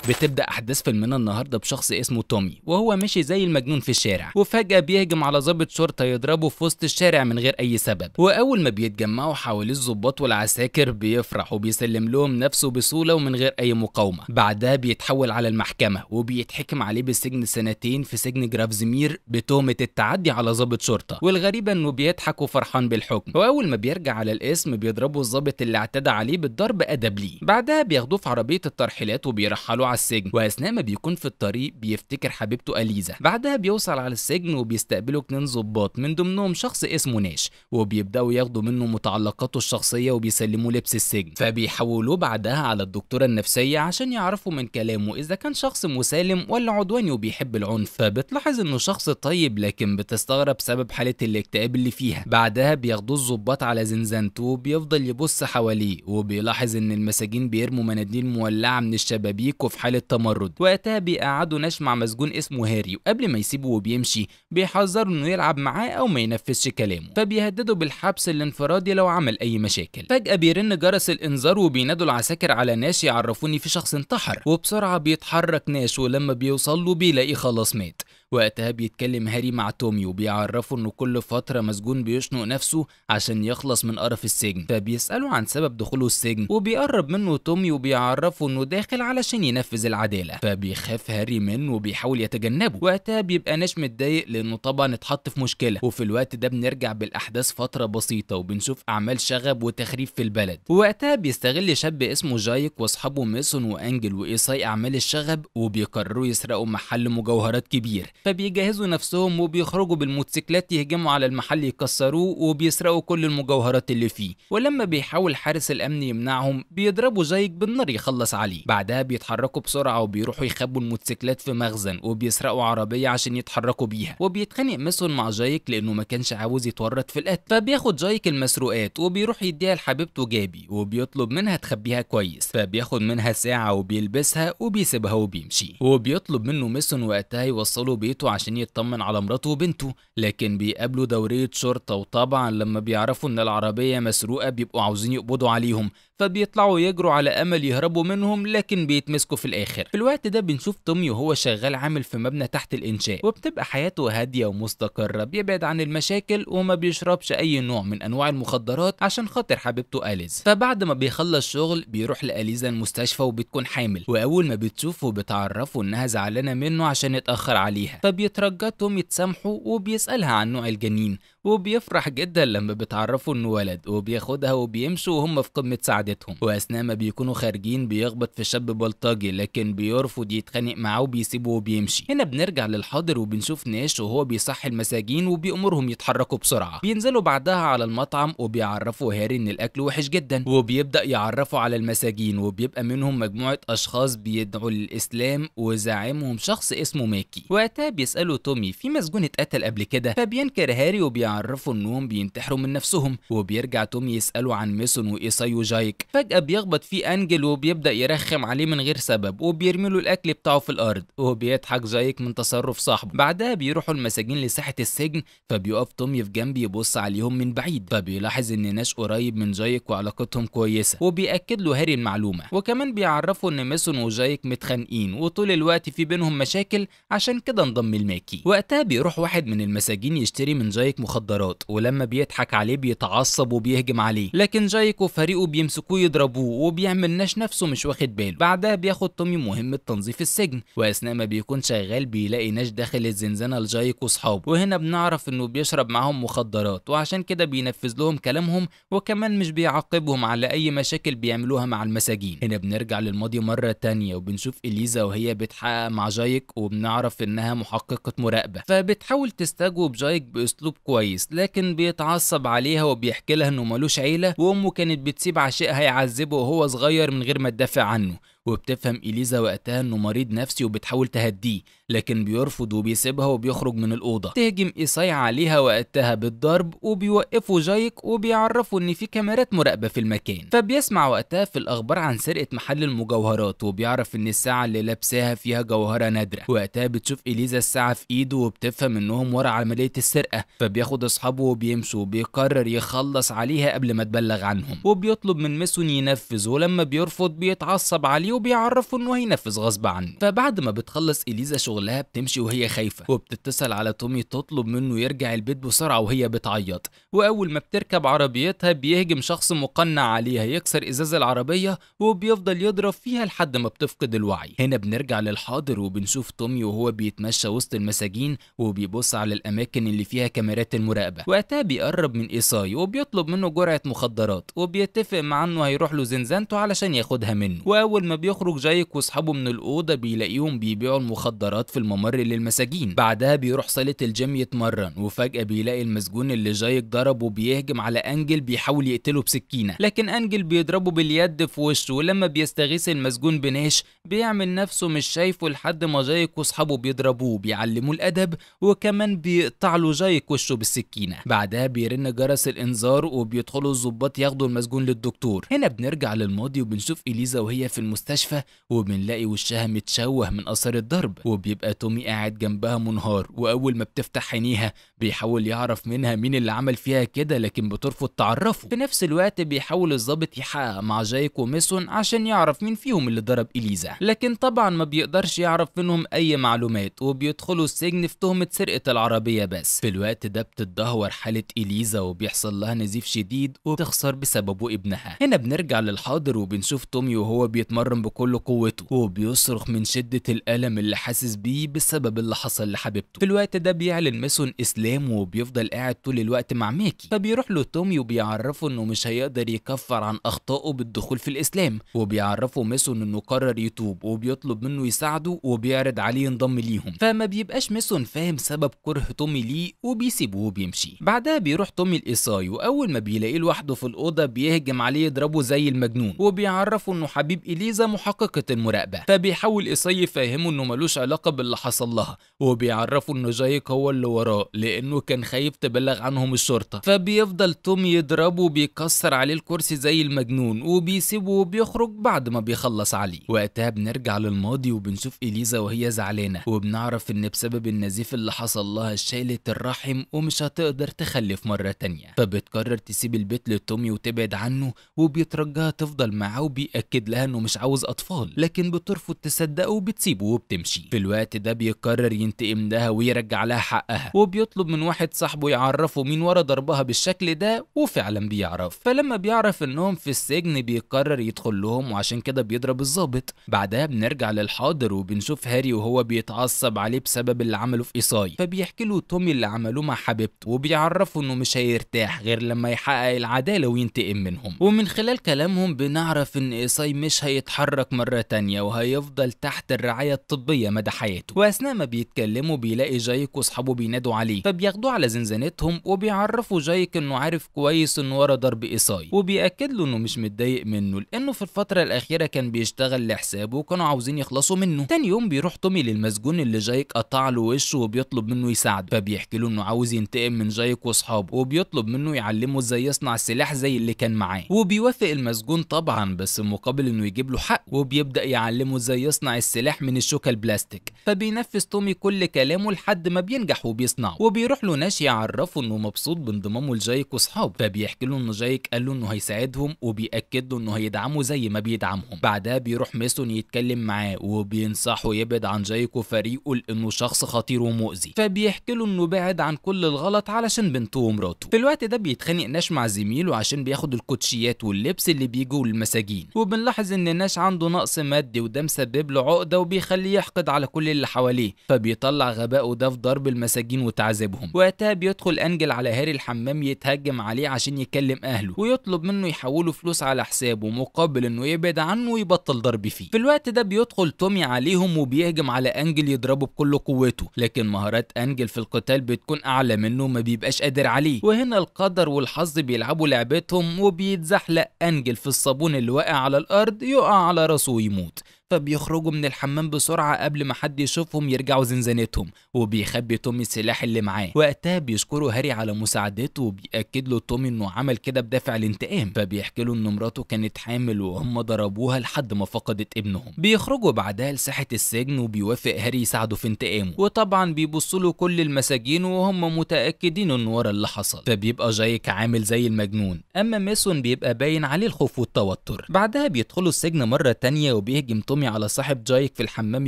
بتبدأ أحداث فيلمنا النهارده بشخص اسمه تومي، وهو ماشي زي المجنون في الشارع، وفجأة بيهجم على ضابط شرطة يضربه في وسط الشارع من غير أي سبب. وأول ما بيتجمعوا حواليه الضباط والعساكر بيفرح وبيسلم لهم نفسه بسهولة ومن غير أي مقاومة. بعدها بيتحول على المحكمة وبيتحكم عليه بالسجن 2 سنين في سجن جرافزمير بتهمة التعدي على ضابط شرطة، والغريبة إنه بيضحك وفرحان بالحكم. وأول ما بيرجع على القسم بيضربه الضابط اللي اعتدى عليه بالضرب أدب ليه. بعدها بياخدوه في عربية الترحيلات وبيرحلوه على السجن، واثناء ما بيكون في الطريق بيفتكر حبيبته أليزا. بعدها بيوصل على السجن وبيستقبله 2 ضباط من ضمنهم شخص اسمه ناش، وبيبداوا ياخدوا منه متعلقاته الشخصية وبيسلموه لبس السجن. فبيحولوه بعدها على الدكتورة النفسية عشان يعرفوا من كلامه اذا كان شخص مسالم ولا عدواني وبيحب العنف. فبتلاحظ انه شخص طيب، لكن بتستغرب سبب حاله الاكتئاب اللي فيها. بعدها بياخدوه الضباط على زنزانته وبيفضل يبص حواليه، وبيلاحظ ان المساجين بيرموا مناديل مولعه من الشبابيك وفي حاله تمرد. وقتها بيقعدوا ناش مع مسجون اسمه هاري، وقبل ما يسيبه وبيمشي بيحذروا انه يلعب معاه او ما ينفذش كلامه، فبيهددوا بالحبس الانفرادي لو عمل اي مشاكل. فجأة بيرن جرس الانذار وبينادوا العساكر على ناش يعرفوني في شخص انتحر، وبسرعة بيتحرك ناش، ولما بيوصل له بيلاقيه خلاص مات. وقتها بيتكلم هاري مع تومي وبيعرفه انه كل فترة مسجون بيشنق نفسه عشان يخلص من قرف السجن، فبيسأله عن سبب دخوله السجن، وبيقرب منه تومي وبيعرفه انه داخل علشان ينفذ العدالة. فبيخاف هاري منه وبيحاول يتجنبه. وقتها بيبقى ناش متضايق لانه طبعا اتحط في مشكلة. وفي الوقت ده بنرجع بالاحداث فترة بسيطة وبنشوف اعمال شغب وتخريب في البلد. ووقتها بيستغل شاب اسمه جايك واصحابه ميسون وانجل وايساي اعمال الشغب، وبيقرروا يسرقوا محل مجوهرات كبير. فبيجهزوا نفسهم وبيخرجوا بالموتوسيكلات يهجموا على المحل يكسروه وبيسرقوا كل المجوهرات اللي فيه. ولما بيحاول حارس الامن يمنعهم بيضربوا جايك بالنار يخلص عليه. بعدها بيتحركوا بسرعة وبيروحوا يخبوا الموتوسيكلات في مخزن وبيسرقوا عربية عشان يتحركوا بيها. وبيتخانق ميسون مع جايك لانه ما كانش عاوز يتورط في القتل، فبياخد جايك المسروقات وبيروح يديها لحبيبته جابي وبيطلب منها تخبيها كويس. فبياخد منها ساعة وبيلبسها وبيسيبها وبيمشي. وبيطلب منه ميسون وقتها يوصله بيته عشان يطمن على مراته وبنته، لكن بيقابلوا دورية شرطة، وطبعا لما بيعرفوا ان العربية مسروقة بيبقوا عاوزين يقبضوا عليهم، فبيطلعوا يجروا على امل يهربوا منهم، لكن بيتمسكوا في الاخر. في الوقت ده بنشوف تومي وهو شغال عامل في مبنى تحت الانشاء، وبتبقى حياته هادية ومستقرة، بيبعد عن المشاكل وما بيشربش اي نوع من انواع المخدرات عشان خاطر حبيبته أليز. فبعد ما بيخلص شغل بيروح لأليزا المستشفى وبتكون حامل، واول ما بتشوفه بتعرفه انها زعلانة منه عشان اتأخر عليها، فبيترجى تومي تسامحه وبيسألها عن نوع الجنين، وبيفرح جدا لما بتعرفوا انه ولد، وبياخدها وبيمشوا وهم في قمة سعادتهم. واثناء ما بيكونوا خارجين بيخبط في شاب بلطجي، لكن بيرفض يتخانق معاه وبيسيبه وبيمشي. هنا بنرجع للحاضر وبنشوف ناش وهو بيصحي المساجين وبيأمرهم يتحركوا بسرعة. بينزلوا بعدها على المطعم وبيعرفوا هاري ان الاكل وحش جدا، وبيبدأ يعرفوا على المساجين، وبيبقى منهم مجموعة اشخاص بيدعوا للاسلام وزعيمهم شخص اسمه ماكي. وقتها بيسألوا تومي في مسجون اتقتل قبل كده، فبينكر هاري وبيعرفوا انهم بينتحروا من نفسهم. وبيرجع تومي يسأله عن ميسون وإيساي وجايك. فجأة بيخبط فيه أنجل وبيبدأ يرخم عليه من غير سبب، وبيرمي له الأكل بتاعه في الأرض، وبيضحك جايك من تصرف صاحبه. بعدها بيروحوا المساجين لساحة السجن، فبيقف تومي في جنب يبص عليهم من بعيد، فبيلاحظ ان ناش قريب من جايك وعلاقتهم كويسة، وبيأكد له هاري المعلومة. وكمان بيعرفوا ان ميسون وجايك متخانقين وطول الوقت في بينهم مشاكل، عشان كده انضم لماكي. وقتها بيروح واحد من المساجين يشتري من جايك مخدرات، ولما بيضحك عليه بيتعصب وبيهجم عليه، لكن جايك وفريقه بيمسكوه يضربوه، وبيعمل ناش نفسه مش واخد باله. بعدها بياخد تومي مهمة تنظيف السجن، واثناء ما بيكون شغال بيلاقي ناش داخل الزنزانة لجايك واصحابه، وهنا بنعرف انه بيشرب معاهم مخدرات، وعشان كده بينفذ لهم كلامهم، وكمان مش بيعاقبهم على اي مشاكل بيعملوها مع المساجين. هنا بنرجع للماضي مرة تانية وبنشوف إليزا وهي بتحقق مع جايك، وبنعرف انها محققة مراقبة، فبتحاول تستجوب جايك باسلوب كويس، لكن بيتعصب عليها وبيحكي لها انه ملوش عيلة وامه كانت بتسيب عشيقها يعذبه وهو صغير من غير ما تدافع عنه. وبتفهم إليزا وقتها انه مريض نفسي وبتحاول تهديه، لكن بيرفض وبيسيبها وبيخرج من الأوضة. تهجم إيساي عليها وقتها بالضرب، وبيوقفوا جايك وبيعرفوا ان في كاميرات مراقبة في المكان. فبيسمع وقتها في الأخبار عن سرقة محل المجوهرات، وبيعرف ان الساعة اللي لابساها فيها جوهرة نادرة. وقتها بتشوف إليزا الساعة في ايده وبتفهم انهم ورا عملية السرقة، فبياخد اصحابه وبيمشوا، وبيقرر يخلص عليها قبل ما تبلغ عنهم، وبيطلب من ميسون ينفذ، ولما بيرفض بيتعصب عليه عليه وبيعرفه انه هينفذ غصب عنه. فبعد ما بتخلص إليزا شغلها بتمشي وهي خايفة، وبتتصل على تومي تطلب منه يرجع البيت بسرعة وهي بتعيط. وأول ما بتركب عربيتها بيهجم شخص مقنع عليها يكسر إزاز العربية وبيفضل يضرب فيها لحد ما بتفقد الوعي. هنا بنرجع للحاضر وبنشوف تومي وهو بيتمشى وسط المساجين وبيبص على الأماكن اللي فيها كاميرات المراقبة. وقتها بيقرب من إيساي وبيطلب منه جرعة مخدرات، وبيتفق مع انه هيروح له زنزانته علشان ياخدها منه. واول ما بيخرج جايك واصحابه من الاوضة بيلاقيهم بيبيعوا المخدرات في الممر للمساجين. بعدها بيروح صاله الجيم يتمرن، وفجاة بيلاقي المسجون اللي جايك ضربه بيهجم على انجل بيحاول يقتله بسكينة، لكن انجل بيضربه باليد في وشه. ولما بيستغيث المسجون بناش بيعمل نفسه مش شايفه لحد ما جايك واصحابه بيضربوه بيعلموه الادب، وكمان بيقطع له جايك وشه بالسكينة. بعدها بيرن جرس الانذار وبيدخلوا الضباط ياخدوا المسجون للدكتور. هنا بنرجع للماضي وبنشوف إليزا وهي في المستشفى، وبنلاقي وشها متشوه من اثار الضرب، وبيبقى تومي قاعد جنبها منهار. واول ما بتفتح عينيها بيحاول يعرف منها مين اللي عمل فيها كده، لكن بترفض تعرفه. في نفس الوقت بيحاول الضابط يحقق مع جايك وميسون عشان يعرف مين فيهم اللي ضرب إليزا، لكن طبعا ما بيقدرش يعرف منهم اي معلومات، وبيدخلوا السجن في تهمة سرقة العربية بس. في الوقت ده بتتدهور حالة إليزا وبيحصل لها نزيف شديد وبتخسر بسببه ابنها. هنا بنرجع للحاضر وبنشوف تومي وهو بيتمرن بكل قوته وبيصرخ من شدة الألم اللي حاسس بيه بسبب اللي حصل لحبيبته. في الوقت ده بيعلن ميسون إسلامه وبيفضل قاعد طول الوقت مع ماكي، فبيروح له تومي وبيعرفه انه مش هيقدر يكفر عن أخطائه بالدخول في الإسلام، وبيعرفه ميسون انه قرر يتوب وبيطلب منه يساعده وبيعرض عليه ينضم ليهم. فما بيبقاش ميسون فاهم سبب كره تومي ليه وبيسيبه وبيمشي. بعدها بيروح تومي لإيساي، وأول ما بيلاقيه لوحده في الأوضة بيهجم عليه يضربه زي المجنون، وبيعرفه انه حبيب إليزا محققة المراقبة. فبيحاول إيساي يفهمه انه ملوش علاقة باللي حصل لها، وبيعرفه انه جايك هو اللي وراه لانه كان خايف تبلغ عنهم الشرطة. فبيفضل تومي يضربه وبيكسر عليه الكرسي زي المجنون وبيسيبه وبيخرج بعد ما بيخلص عليه. وقتها بنرجع للماضي وبنشوف إليزا وهي زعلانة، وبنعرف ان بسبب النزيف اللي حصل لها شالت الرحم ومش هتقدر تخلف مرة تانية. فبتقرر تسيب البيت لتومي وتبعد عنه، وبيترجاها تفضل معاه وبيأكد لها انه مش عاوز اطفال، لكن بترفض تصدقه وبتسيبه وبتمشي. في الوقت ده بيقرر ينتقم لها ويرجع لها حقها، وبيطلب من واحد صاحبه يعرفه مين ورا ضربها بالشكل ده، وفعلا بيعرف. فلما بيعرف انهم في السجن بيقرر يدخل لهم، وعشان كده بيضرب الضابط. بعدها بنرجع للحاضر وبنشوف هاري وهو بيتعصب عليه بسبب اللي عمله في إيساي، فبيحكي له تومي اللي عملوه مع حبيبته، وبيعرفه انه مش هيرتاح غير لما يحقق العدالة وينتقم منهم. ومن خلال كلامهم بنعرف ان إيساي مش هيتحرك مرة تانية وهيفضل تحت الرعاية الطبية مدى حياته. واثناء ما بيتكلموا بيلاقي جايك واصحابه بينادوا عليه، فبياخدوه على زنزانتهم وبيعرفوا جايك انه عارف كويس انه ورا ضرب إيساي، وبيأكد له انه مش متضايق منه لانه في الفترة الأخيرة كان بيشتغل لحسابه وكانوا عاوزين يخلصوا منه. تاني يوم بيروح تومي للمسجون اللي جايك قطع له وشه وبيطلب منه يساعده، فبيحكي له انه عاوز ينتقم من جايك واصحابه، وبيطلب منه يعلمه ازاي يصنع سلاح زي اللي كان معاه، وبيوافق المسجون طبعا بس مقابل انه يجيب له حق، وبيبدأ يعلمه ازاي يصنع السلاح من الشوكة البلاستيك. فبينفذ تومي كل كلامه لحد ما بينجح وبيصنعه، وبيروح له ناش يعرفه انه مبسوط بانضمامه لجايك واصحابه، فبيحكي له انه جايك قال له انه هيساعدهم وبيأكد له انه هيدعمه زي ما بيدعمهم. بعدها بيروح ميسون يتكلم معاه وبينصحه يبعد عن جايك وفريقه لانه شخص خطير ومؤذي، فبيحكي له انه بعد عن كل الغلط علشان بنته ومراته. في الوقت ده بيتخانق ناش مع زميله عشان بياخد الكوتشيات واللبس اللي بيجوا للمساجين، وبنلاحظ ان ناش عنده نقص مادي وده مسبب له عقده وبيخليه يحقد على كل اللي حواليه، فبيطلع غبائه ده في ضرب المساجين وتعذيبهم. وقتها بيدخل انجل على هاري الحمام يتهجم عليه عشان يكلم اهله ويطلب منه يحولوا فلوس على حسابه مقابل انه يبعد عنه ويبطل ضرب فيه. في الوقت ده بيدخل تومي عليهم وبيهجم على انجل يضربه بكل قوته، لكن مهارات انجل في القتال بتكون اعلى منه وما بيبقاش قادر عليه. وهنا القدر والحظ بيلعبوا لعبتهم وبيتزحلق انجل في الصابون اللي واقع على الارض، يقع على راسه ويموت. فبيخرجوا من الحمام بسرعة قبل ما حد يشوفهم يرجعوا زنزانتهم، وبيخبي تومي السلاح اللي معاه. وقتها بيشكره هاري على مساعدته، وبيأكد له تومي انه عمل كده بدافع الانتقام، فبيحكي له ان مراته كانت حامل وهم ضربوها لحد ما فقدت ابنهم. بيخرجوا بعدها لساحة السجن، وبيوافق هاري يساعده في انتقامه، وطبعا بيبصوا له كل المساجين وهم متأكدين انه ورا اللي حصل، فبيبقى جايك عامل زي المجنون، اما ميسون بيبقى باين عليه الخوف والتوتر. بعدها بيدخلوا السجن مرة تانية، وبيهجم تومي على صاحب جايك في الحمام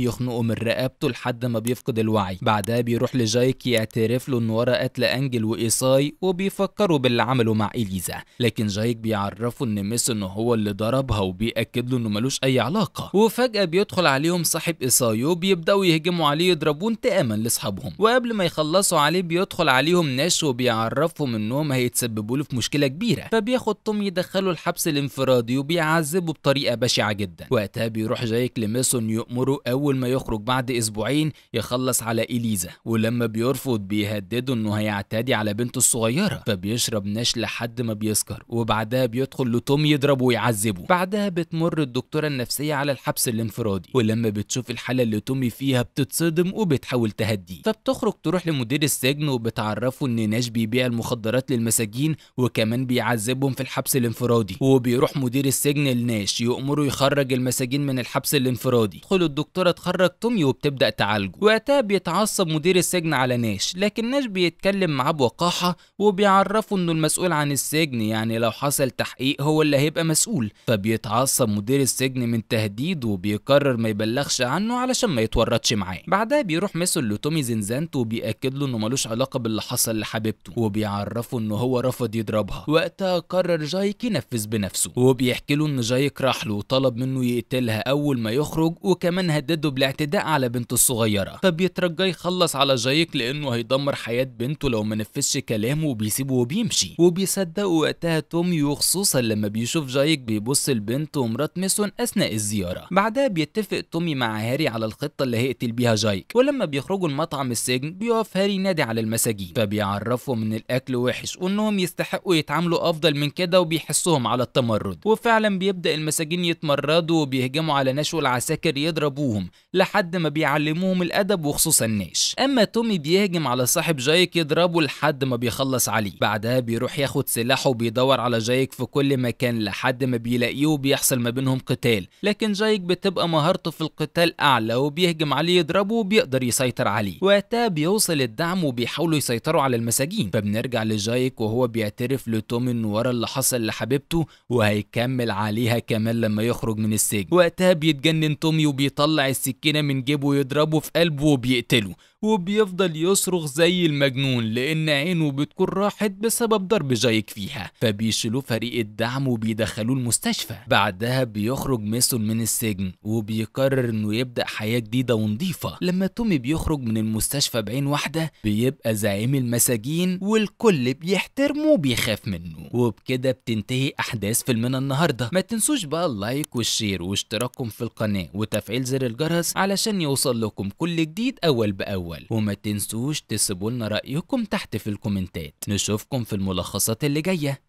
يخنقه من رقبته لحد ما بيفقد الوعي. بعدها بيروح لجايك يعترف له انه ورا قتل انجل وايساي، وبيفكروا باللي عمله مع اليزا، لكن جايك بيعرفه ان ميسون هو اللي ضربها، وبيأكد له انه ملوش اي علاقة. وفجأة بيدخل عليهم صاحب ايساي، وبيبدأوا يهجموا عليه يضربوه انتقاما لاصحابهم، وقبل ما يخلصوا عليه بيدخل عليهم ناش وبيعرفهم انهم هيتسببوا له في مشكلة كبيرة، فبياخد توم يدخله الحبس الانفرادي وبيعذبه بطريقة بشعة جدا. وقتها بيروح جايك لميسون يأمره اول ما يخرج بعد اسبوعين يخلص على اليزا، ولما بيرفض بيهدده انه هيعتدي على بنته الصغيرة، فبيشرب ناش لحد ما بيسكر، وبعدها بيدخل لتوم يضربه ويعذبه. بعدها بتمر الدكتورة النفسية على الحبس الانفرادي، ولما بتشوف الحالة اللي تومي فيها بتتصدم وبتحاول تهديه، فبتخرج تروح لمدير السجن وبتعرفه ان ناش بيبيع المخدرات للمساجين وكمان بيعذبهم في الحبس الانفرادي. وبيروح مدير السجن لناش يأمره يخرج المساجين من الحبس الانفرادي. تدخل الدكتورة تخرج تومي وبتبدأ تعالجه. وقتها بيتعصب مدير السجن على ناش، لكن ناش بيتكلم معاه بوقاحة وبيعرفه انه المسؤول عن السجن، يعني لو حصل تحقيق هو اللي هيبقى مسؤول. فبيتعصب مدير السجن من تهديده وبيقرر ما يبلغش عنه علشان ما يتورطش معاه. بعدها بيروح ميسون لتومي زنزانته وبيأكد له انه ملوش علاقة باللي حصل لحبيبته، وبيعرفه انه هو رفض يضربها. وقتها قرر جايك ينفذ بنفسه، وبيحكي له ان جايك راح له وطلب منه يقتلها اول ما يخرج، وكمان هدده بالاعتداء على بنته الصغيرة، فبيترجى يخلص على جايك لانه هيدمر حياة بنته لو ما نفذش كلامه، وبيسيبه وبيمشي. وبيصدقوا وقتها تومي، وخصوصا لما بيشوف جايك بيبص لبنته ومرات ميسون اثناء الزيارة. بعدها بيتفق تومي مع هاري على الخطة اللي هيقتل بيها جايك، ولما بيخرجوا المطعم السجن بيقف هاري ينادي على المساجين، فبيعرفهم ان الاكل وحش وانهم يستحقوا يتعاملوا افضل من كده، وبيحسوهم على التمرد. وفعلا بيبدا المساجين يتمردوا وبيهجموا على ناش والعساكر يضربوهم لحد ما بيعلموهم الادب، وخصوصا ناش. اما تومي بيهجم على صاحب جايك يضربه لحد ما بيخلص عليه. بعدها بيروح ياخد سلاحه وبيدور على جايك في كل مكان لحد ما بيلاقيه، وبيحصل ما بينهم قتال، لكن جايك بتبقى مهارته في القتال اعلى وبيهجم عليه يضربه وبيقدر يسيطر عليه. وقتها بيوصل الدعم وبيحاولوا يسيطروا على المساجين. فبنرجع لجايك وهو بيعترف لتومي انه ورا اللي حصل لحبيبته وهيكمل عليها كمان لما يخرج من السجن. وقتها بيتجنن تومي وبيطلع السكينة من جيبه ويضربه في قلبه وبيقتله، وبيفضل يصرخ زي المجنون لان عينه بتكون راحت بسبب ضرب جايك فيها، فبيشيلوه فريق الدعم وبيدخلوه المستشفى. بعدها بيخرج ميسون من السجن وبيقرر انه يبدأ حياة جديدة ونظيفة. لما تومي بيخرج من المستشفى بعين واحدة بيبقى زعيم المساجين والكل بيحترمه وبيخاف منه. وبكده بتنتهي احداث فيلمنا النهارده. ما تنسوش بقى ال like وال share واشتراككم في القناة وتفعيل زر الجرس علشان يوصل لكم كل جديد اول باول، وما تنسوش تسيبوا لنا رأيكم تحت في الكومنتات. نشوفكم في الملخصات اللي جاية.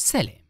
سلام.